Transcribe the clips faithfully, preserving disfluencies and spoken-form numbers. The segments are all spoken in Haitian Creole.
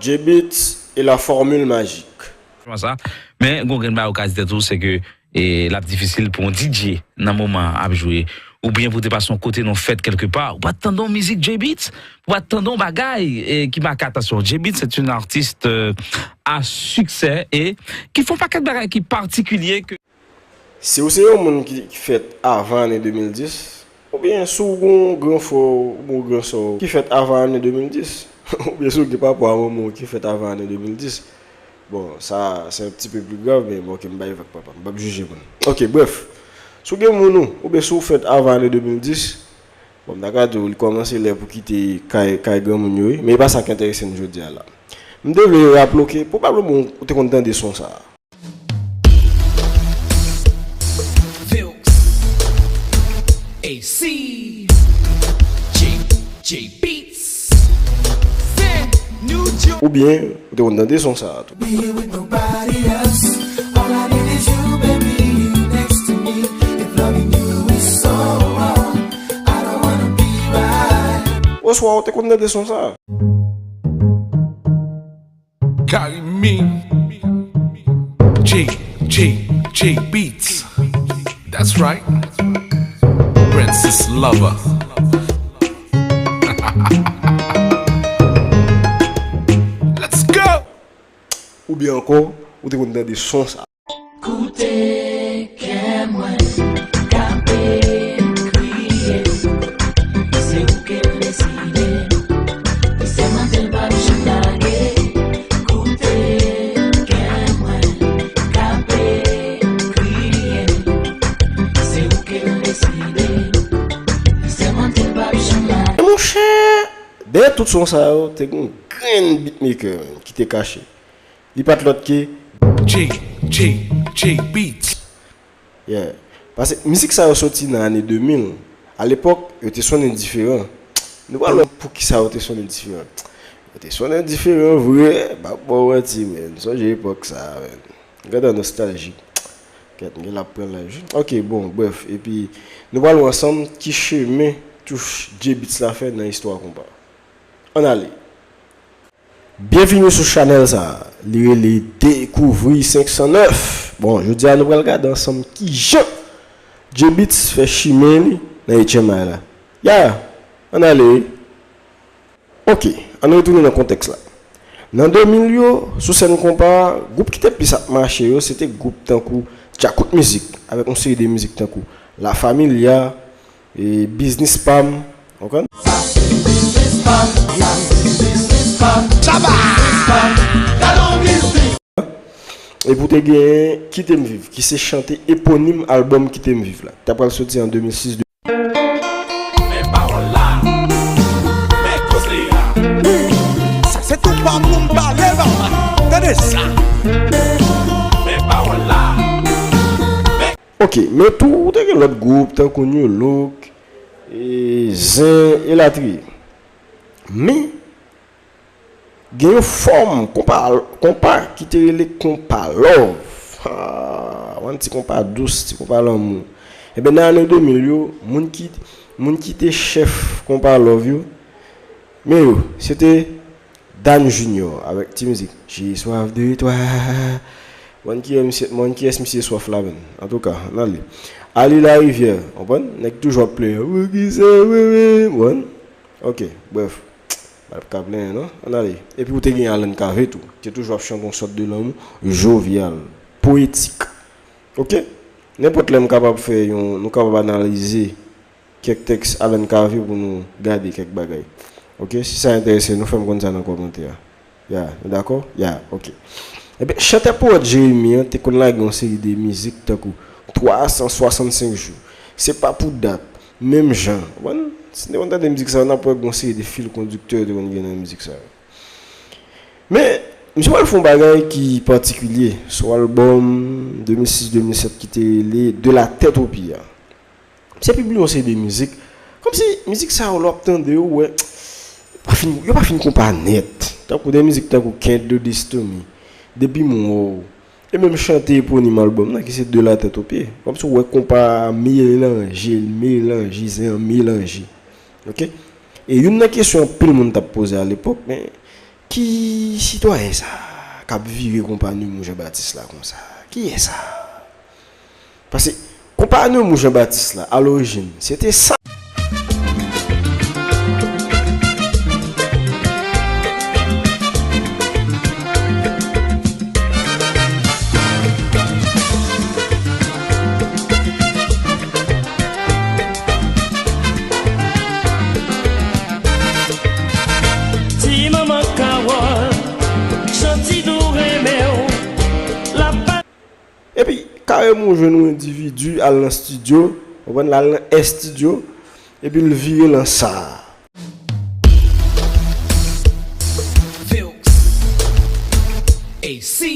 J-Beatz et la formule magique. Sa. Men gon grenn bagay ou ka di tèt ou, se ke e, l ap difisil pou yon D J nan moman an ap jwe, oubyen pou te pase yon kote nan fèt kèlkepa, ou pa t tande yon mizik J-Beatz, ou pa t tande yon bagay e, ki make atansyon. J-Beatz se yon atis a siksè e ki fè yon pakèt bagay ki patikilye ke. Si w se yon moun ki, ki fèt avan ane de mil dis, oubyen si w gen yon gran frè w oubyen yon gran sè w ki fèt avan ane de mil dis, oubyen si w gen papa a manman w ki fèt avan ane de mil dis, bon, sa se yon ti pe pli grav, men bon, ok, m bay vag papa, m p ap jije moun. Ok, brèf, si w gen moun ou, oubyen si w fèt avan ane de mil dis, bon, m ta ka di w, li kòmanse lè pou kite kay, kay granmoun yo, wi, men e pa sa k enterese n jodi a la. M te vle raple w ke pwobableman w te konn tande son sa a. Vilks, A C, J, J Beats, Fè, New York. Oubyen, ou te konn tande son sa a tou. Be with nobody else. All I need is you, baby, next to me. If loving you is so wrong, I don't wanna be right. Oswa, ou te konn tande son sa a. Carry me. J, J, J Beats. That's right. Princess Lover. Let's go! Oubyen ankò, ou te konn tande son sa. Koute kè mwen, kanpe, kriye. Se ou ke l deside. Li sèmante l p ap janm lage. Koute kè mwen, kanpe, kriye. Se ou ke l deside. Li sèmante l p ap janm lage. Monchè, dèyè tout son sa yo, te gen yon grenn beatmaker, menn, ki te kache. Li pa t lòt ke. J, J, J Beats. Yeah. Paske mizik sa yo soti nan ane de mil. Alepòk, yo te sonnen diferan. Nou pral wè poukisa yo te sonnen diferan. Yo te sonnen diferan vre, m p ap ba w manti, menn. Sonje epòk sa a, menn. Gade nostalji. Kèt, m gen l ap pran laj wi. Ok, bon, brèf. Epi, nou pral wè ansanm ki chemen touch J-Beatz la fè nan istwa konpa. Ann ale. Byenvini sou chanèl sa a. Li rele Dekouvri senk san nèf. Bon, jodi a nou pral gade ansanm kijan J-Beatz fè chimen li nan H M I la. Ya, ann ale wi. Ok, ann retounen nan kontèks la. Nan de mil yo, sou sèn konpa, gwoup ki te plis ap mache yo, se te gwoup tankou Djakout Mizik, avèk yon seri de mizik tankou La Familia, e Biznis Pa M, w konprann? Epi w te genyen Kite M Viv, ki se chante eponim albòm Kite M Viv la, ki ta pral soti an de mil sis. Men pawòl la, men koze a. Sa se tou pa moun pale papa. Tande sa. Men pawòl la, men. Ok, men tou, ou te gen lòt gwoup, tankou New Look, e Zen, elatriye. Men, gen yon fòm konpa, konpa ki te rele konpa love. Ah, yon ti konpa dous, ti konpa lanmou. Ebyen, nan ane de mil yo, moun ki, moun ki te chèf konpa love yo, men yo, se te Dan Junior avèk ti mizik J'ai soif de toi. Mwen kiyès misye, mwen kiyès misye swaf la menm. Antouka, ann ale. Ali Larivière, w konprann? Nèg toujou ap plenyen. Wi, kisa, wi, wi, w konprann? Ok, brèf. M p ap ka plenyen non. Ann ale. Epi ou te gen Alan Cavé tou. Te toujou ap chante yon sòt de lanmou jovyal, poetik. Ok? Nenpòt lè m kapab fè yon, nou kapab analize kèk tèks Alan Cavé pou nou gade kèk bagay. Ok, si sa enterese nou, fè m konn sa nan kòmantè a. Ya, nou dakò? Ya, ok. Ebyen, chantè powèt Jeremi an te konn lage yon seri de mizik tankou twa san swasannsenk jou, Se pa pou dat, Menm jan. Ou konprann? Si n te konn tande mizik sa yo, n ap wè gen yon seri de fil kondiktè yo te konn gen nan mizik sa yo. Men, misye pral fè yon bagay ki patikilye sou albòm de mil sis de mil sèt ki te rele De la tête aux pieds a. Misye pibliye yon seri de mizik. Kòmsi mizik sa yo, lè w ap tande yo, ou wè, yo pa fin, yo pa fin konpa nèt. Tankou de mizik tankou Can't Do This To Me, Depi M Wè W, e menm chante eponim albòm nan, ki se De la tête aux pieds. Kòmsi w wè konpa a melanje, l melanje, zen an melanje. Ok? E youn nan kesyon anpil moun t ap poze alepòk, men Ki sitwayen sa k ap vire konpa Nemours Jean Baptiste la konsa? Kiyès sa? Paske konpa Nemours Jean Baptiste la, a lorijin, se te sa. Ti manman Kawòl, Chanti dou renmen w, l ap pale. Epi, karèman ou jwenn yon endividi al nan estidyo, konprann, l al nan estidyo, epi l vire lan sa. Vilks, A C,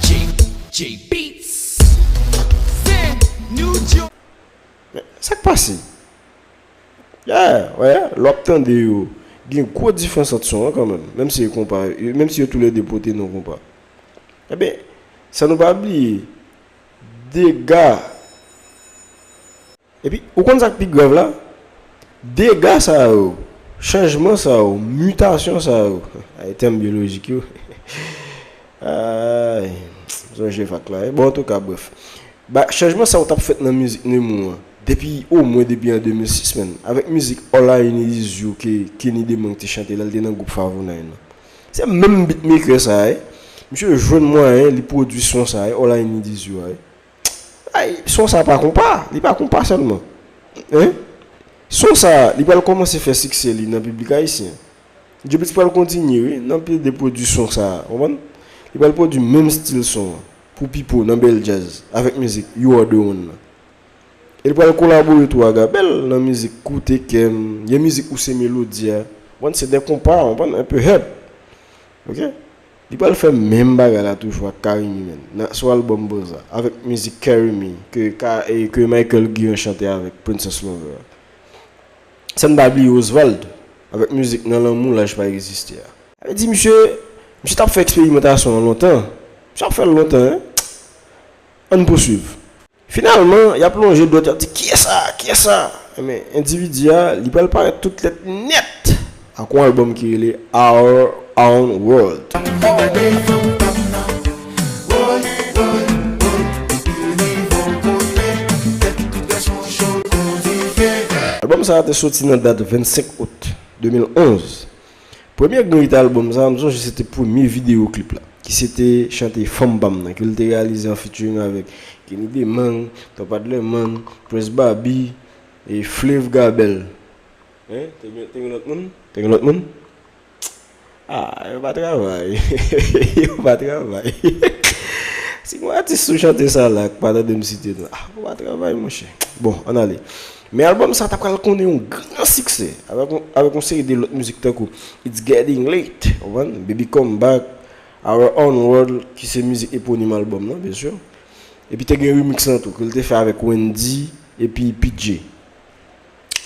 J, J Beats, Sen, New York. Men, sa k pase? Yeah, wè, lè w ap tande yo, gen gwo diferans ant son an kanmenm, menm si e konpa, menm si yo toulède pote non konpa. Ebyen, san nou pa bliye, dega. Epi, ou konn sa k pi grav la? Dega sa yo, chanjman sa yo, mitasyon sa yo, ay, tèm byolojik yo, ay, m sonje fak la, wi. Bon, antouka, brèf. Ba, chanjman sa yo t ap fèt nan mizik Nemours an depi, omwen depi an de mil sis, menn. Avèk mizik All I Need Is You ke Kenny Demang te chante lè l te nan gwoup Five O Nine lan. Se menm beatmaker sa a, wi. Misye jwenn mwayen, li pwodui son sa a, wi, All I Need Is You a, wi. Ay, son sa pa konpa, li pa konpa sèlman. Hein? Son sa, li pral kòmanse fè siksè li nan piblik ayisyen. J Beats pral kontinye, wi, nan plede pwodui son sa, konprann? Li pral pwodui menm stil son an pou Pipo nan Bèl Djaz avèk mizik You Are The One lan. E li pral kolabore tou ak Gabel nan mizik Koute Kè m, gen mizik Ou Se Melodi a. Konprann, se de konpa, konprann, un peu help. Ok? Li pral fè menm bagay la toujou ak Carimi, menn, nan, sou albòm Banza, avèk mizik Carry Me, ke, ka, e, ke Michael Guillain chante avèk Princess Lover a. San n pa bliye Osvald, avèk mizik Nan Lanmou Laj Pa Egziste a. Sa vle di, misye, misye t ap fè eksperimantasyon an lontan. Misye ap fè l lontan, en. Ann pouswiv. Finalman, y ap lonje dwèt, y ap di, "Kiyès sa? Kiyès sa?" Men endividi a, li pral parèt tout lèt nèt ak yon albòm ki rele Our Own World. Albòm sa a te soti nan dat vennsenk out de mil onz. Premye grenn albòm sa a, m sonje se te premye videyo klip la, ki se te chante Fanm Pa M nan, ke l te reyalize an featuring avèk Kenny Demang, Top Adlerman, Prince Baby, e Flave Gabel. Hein? Te gen, te gen lòt moun? Te gen lòt moun? Ah, yo pa travay. Yo pa travay. Si yon atis sou chante sa la, k pa tande m site non, ah, yo pa travay, monchè. Bon, ann ale. Men albòm sa ta pral konnen yon gran siksè, avèk yon, avèk yon seri de lòt mizik tankou It's Getting Late, ou konprann? Baby Come Back, Our Own World, ki se mizik eponim albòm nan, byen si. Epi te gen remix lan tou, ke l te fè avèk Wendy epi P J.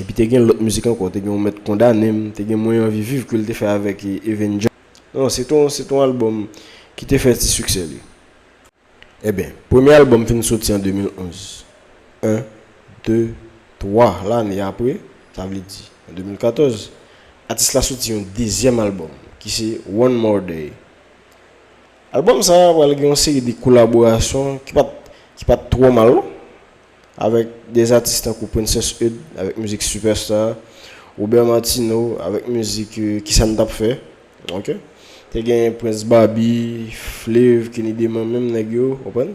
Epi te gen lòt mizik ankò, te gen yon Mèt Kondane m, te gen Mwen Anvi Viv ke l te fè avèk, e, Even John. Non, se te yon, se te yon albòm ki te fè ti siksè li. Ebyen, premye albòm fin soti an de mil onz. En, de, twa lane apre, sa vle di, an de mil katòz, atis la soti yon dezyèm albòm, ki se One More Day. Albòm sa a pral gen yon seri de kolaborasyon ki pa t, ki pa t twò mal, non. Avèk de atis tankou Princess Eud avèk mizik Superstar, Robert Martineau avèk mizik, euh, Kisa n t ap fè. Ok. Te gen Prince Baby, Flave, Kenny Demang, menm nèg yo, konprann?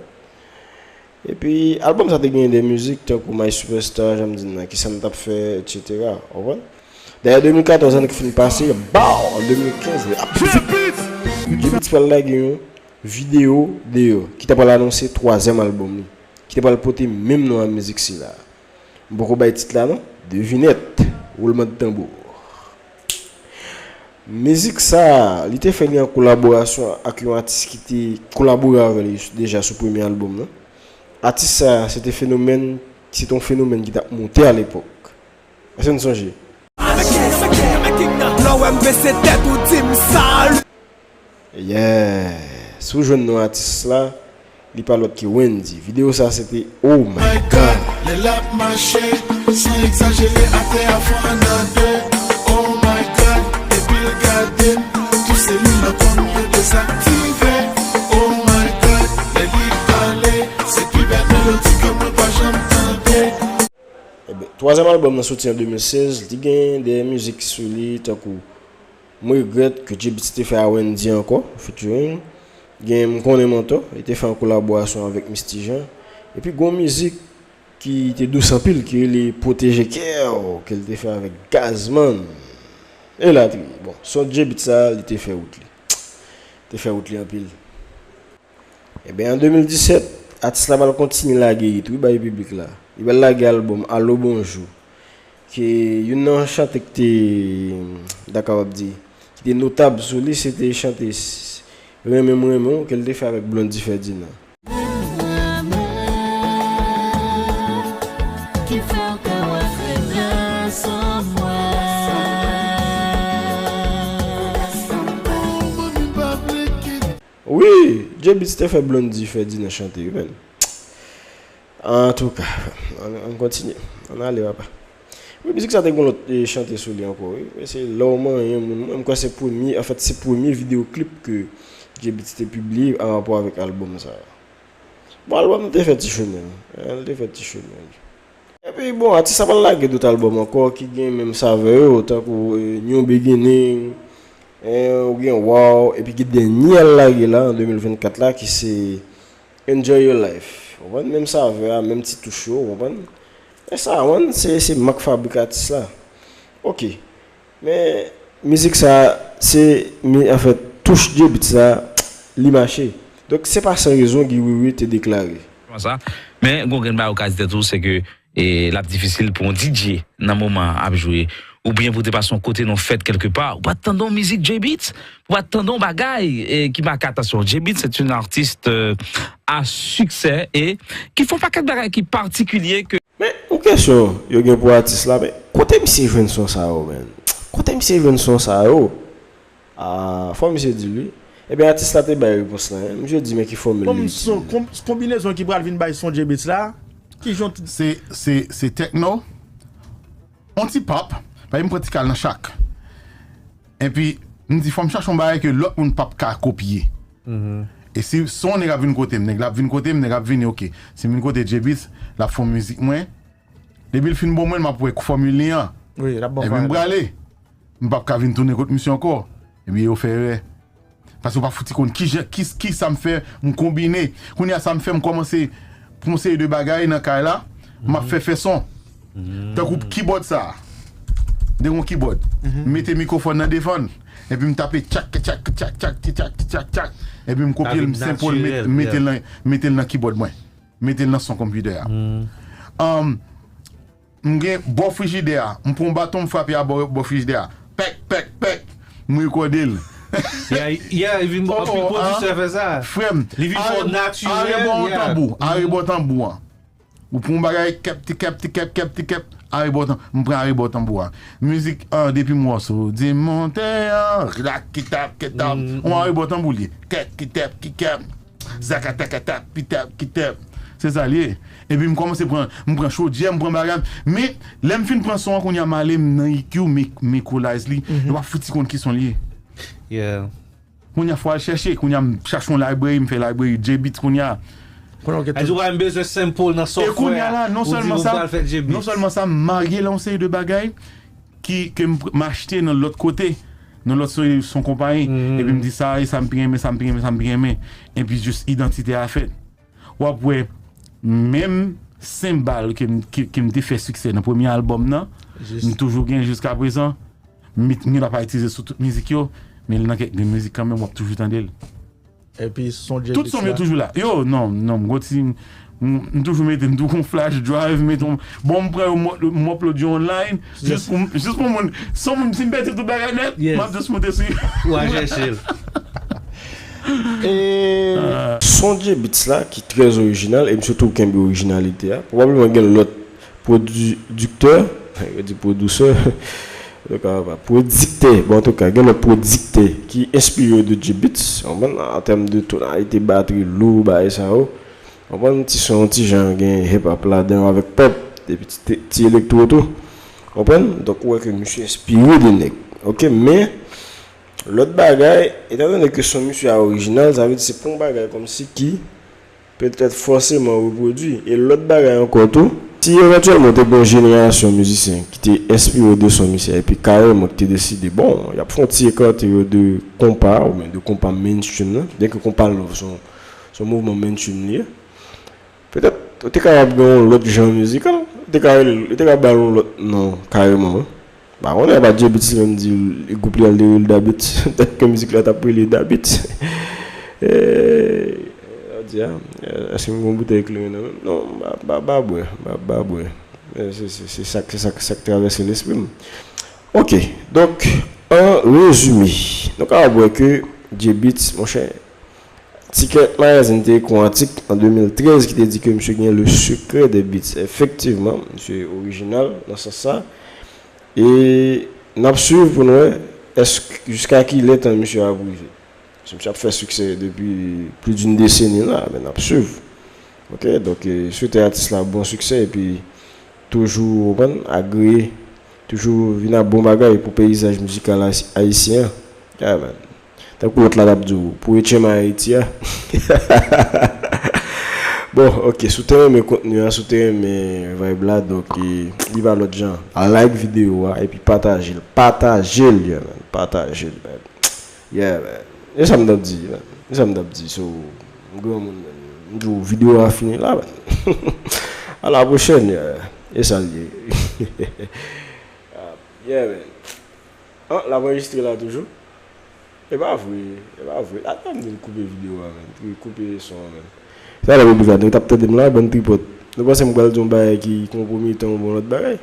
Epi, albòm sa te gen de mizik tankou My Superstar, jan m di n nan, Kisa n t ap fè, etsetera. Konprann? Dayè, de mil katòz, ane ki fin pase, baw, an de mil kenz, ap J Beats pral lage yon videyo deyò, ki ta pral anonse twazyèm albòm li, ki ta pral pote menm non a mizik sila. M poko bay tit la non, devinèt, woulman de tanbou. Mizik sa, li te fè li an kolaborasyon ak yon atis ki te kolabore avè li deja sou premye albòm nan. Atis sa, se te fenomèn, se te yon fenomèn ki t ap monte alepòk. Èske n sonje? Lè w wè m bese tèt ou di m salut. Yeah. Si w jwenn non atis la, li pa lòt ke Wendy. Videyo sa se te Oh My God. Lè l ap mache, san egzajere, atè a fè anndan de. Oh my God, epi l gade. Tou se li nan kò m yo dezaktive. Oh my God, lè li pale, se pi bèl melodi ke mwen pa janm tande. Ebyen, twazyèm albòm nan soti an de mil sèz, li gen de mizik sou li, tankou M regrèt ke J-Beatz te fè a Wendyy ankò, featuring. Gen M konnen m antò, li te fè an kolaborasyon avèk Misty Jean. Epi gon mizik ki te dous anpil, ki rele Pwoteje Kè w, ke l te fè avèk Gazman. Elatriye. Bon, son J-Beatz sa, li te fè wout li. Te fè wout li anpil. Ebyen, an de mil disèt, atis la pral kontinye lage it, wi, bay piblik la. Li pral lage albòm Alo Bonjou, ke youn nan chante ki te, m ta kapab di, ki te notab sou li, se te chante s-, Renmen m renmen w, ke l te fè avèk Blondy Ferdinand. Ki fè w ka wè febès an mwen. Wi, J-Beatz te fè Blondy Ferdinand chante, wi, menn. Antouka, ann, ann kontinye. Ann ale, papa. Wi, mizik sa te gen lòt, e, chante sou li ankò, wi. Men se Lè w manyen moun, mwen, m kwè se premye, anfèt, se premye videyo klip ke J-Beatz te pibliye an rapò avèk albòm sa. Bon, albòm nan te fè ti chemen, wi. Li te fè ti chemen, wi. Epi, bon, atis sa pral lage dòt albòm ankò ki gen menm savè yo, tankou, e, New Beginning, e, ou gen Wow, epi gen dènye al lage la, an de mil vennkat la, ki se Enjoy Your Life. Ou konprann? Menm savè a, menm ti touch yo, ou konprann? E sa, ou konprann? Se, se mak fabrik atis la. Ok. Men, mizik sa, se, mi, anfèt, touch J-Beatz sa, li mache. Donk, se pa san rezon Guy Wewe te deklare. Sa. Men, gon grenn bagay ou ka di tèt ou, se ke, e, l ap difisil pou yon D J nan moman an ap jwe, oubyen pou te pase yon kote nan yon fèt kèlkepa, ou pa t tande yon mizik J-Beatz, ou pa t tande yon bagay, e, ki make atansyon. J-Beatz, c'est une artiste, euh, à succès et ki fè yon pakèt bagay ki patikilye ke Men, yon kesyon yo gen pou atis la, men kote misye jwenn son sa yo, menn? Kote misye jwenn son sa yo? Ah, fò misye di l, wi. Ebyen, atis la te bay repons lan, hein. Misye di, men ki fòmil li itilize. Konbinezon ki pral vin bay son J-Beatz la, ki jan. Se, se, se tèkno, on ti pop, paske m pran ti kal nan chak. Epi, m di, fò m chache yon bagay ke lòt moun p ap ka kopye. E si, si yon nèg ap vin kote m, nèg la ap vin kote m, nèg ap vini, ok. Si m vin kote J-Beatz, l ap fè yon mizik mwen. Depi l fin bon mwen, m ap wè fòmil li an. Wi, l ap bon. Epi m prale. M p ap ka vin tounen kot misye ankò. Epi yo fè erè. Paske w pa fouti konn ki jan, ki, ki sa m fè, m konbine. Kounye a sa m fè, m kòmanse pran yon seri de bagay nan kay la, m ap fè fè son. Tankou keyboard sa. De yon keyboard. M mete mikwofòn nan devan l. Epi m tape tchak, tchak, tchak, tchak, tchak, tchak, tchak. Epi m kopye l, m senpòl, mete l nan, mete l nan keyboard mwen. Mete l nan son konpitè a. Um, M gen bò frijidè a. M pran yon baton, m frape a bò, bò frijidè a. Pèk, pèk, pèk. M rekòde l. Yeah, yeah, li vin, anpil pwodisè fè sa. Frè m, li vin fò natirèl, arebò tanbou, arebò tanbou an. Ou pran yon bagay, kèp, ti kèp, ti kèp, kèp, ti kèp, arebò tanbou. M pran arebò tanbou a. Mizik an, depi m wè w sou di montè an, rak, kitap, kitap. Yon arebò tanbou li ye. Kèk, kitèp, kikèp. Zakatakatap, pitap, kitèp. Se sa l ye. Epi m kòmanse pran, m pran chodyè, m pran bagay. Men, lè m fin pran son an, kounye a m ale, m nan E Q, m, m equalize li. Yo pa fouti konn ki son l ye. Yeah. Kounye a fò al chèche, kounye a m chache yon library, m fè library J-Beatz kounye a. Kounye a w gen tout. Ou pa menm bezwen sample nan software. E kounye a la, non sèlman sa, non sèlman sa, m marye l a yon seri de bagay ki, ke m, m achte nan lòt kote, nan lòt son, son konpayi. Epi m di sa, e sa m pi renmen, sa m pi renmen, sa m pi renmen. Epi jis idantite a fèt. W ap wè, menm senbal ke m, ke, ke m te fè siksè nan premye albòm nan, m toujou gen jiska prezan. M, m pa itilize sou tout mizik yo, men l nan kèk grenn mizik kanmenm, w ap toujou tande l. Epi son J-Beatz la. Tout son yo toujou la. Yo, non, non, m gon ti, m, m toujou mete, m toujou gon flash drive, mete yon, bon, m pran yo, m, m upload yo online, jis pou, jis pou moun, son moun, si m pèdi tout bagay nèt, m ap jis moute sou. Ou al chèche l. E son J-Beatz la, ki trè orijinal, e m swete w kenbe orijinalite a. Pwobableman gen lòt pwodiktè, yo di pwodisè, antouka, pa pwodiktè, bon, antouka, gen lòt pwodiktè ki enspire de J-Beatz, w konprann, an tèm de tonalite, batri lou, bagay sa yo. W konprann, ti son, ti jan gen hip hop ladan avèk pop, epi ti, ti elektro tou. W konprann? Donk, ou wè ke misye enspire de nèg. Ok, men, Lòt bagay, etandone ke son misye a orijinal, sa vle di se pa yon bagay kòmsi ki petèt fòseman repwodui. E lòt bagay ankò tou, si evantyèlman te gen yon jenerasyon mizisyen ki te enspire de son misye a, epi kareman ki te deside, bon, y ap fè yon ti ekate yo de konpa, oubyen de konpa mainstream nan, byenke konpa love se yon, se yon mouvman mainstream li ye, petèt, ou te kapab gen yon lòt jan mizikal, ou te ka rele, ou te ka ba l yon lòt non kareman, wi. M pa konnen, apa J-Beatz li menm di gwoup li a l te rele Da Beatz, petèt ke mizik la t ap rele Da Beatz. Eh, sa di a, eh, èske m gen yon boutèy kleren nan men m? Non, m pa, m pa, m pa bwè, m pa, m pa bwè. Eh, se, se, se sa k, se sa k, sa k travèse lespri m. Ok, donk, an rezime, nou kapab wè ke J-Beatz, monchè, Ticket Magazine te ekri yon atik an de mil trèz ki te di ke misye gen le secret des beats. Efektivman, misye orijinal nan sans sa. E n ap swiv pou n wè èske, jiska kilè tan misye ap rive. Si misye ap fè siksè depi plus d'une décennie la, men n ap swiv. Ok, donk, eh, swete atis la bon siksè epi toujou, ou konprann, agreye, toujou vin ak bon bagay pou peyizaj mizikal ayisyen an. Yeah, man. Tankou lòt la t ap di w, pou H M I Ayiti a. Bon, ok, si w te renmen kontni a, si w te renmen vibe la, donk, eh, li pa lòt jan. Like videyo a, epi pataje l. Pataje l, yeah, man. Pataje l, man. Yeah, man. E sa m t ap di, man. E sa m t ap di. So, m granmoun, man. M di w, videyo a fini la, man. A la pwochèn, yeah. E sa l ye. Yeah, man. Ah, l ap anrejistre la toujou? E pa vre, e pa vre. Atann, m di l koupe videyo a, man. Koupe son an, man. Sa la, m di gade, ou t ap tande m la, bann tripòt. Nou panse m pral di yon bagay ki konpwometan yon bon lòt bagay?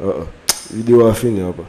Oh, oh. Videyo a fini ankò.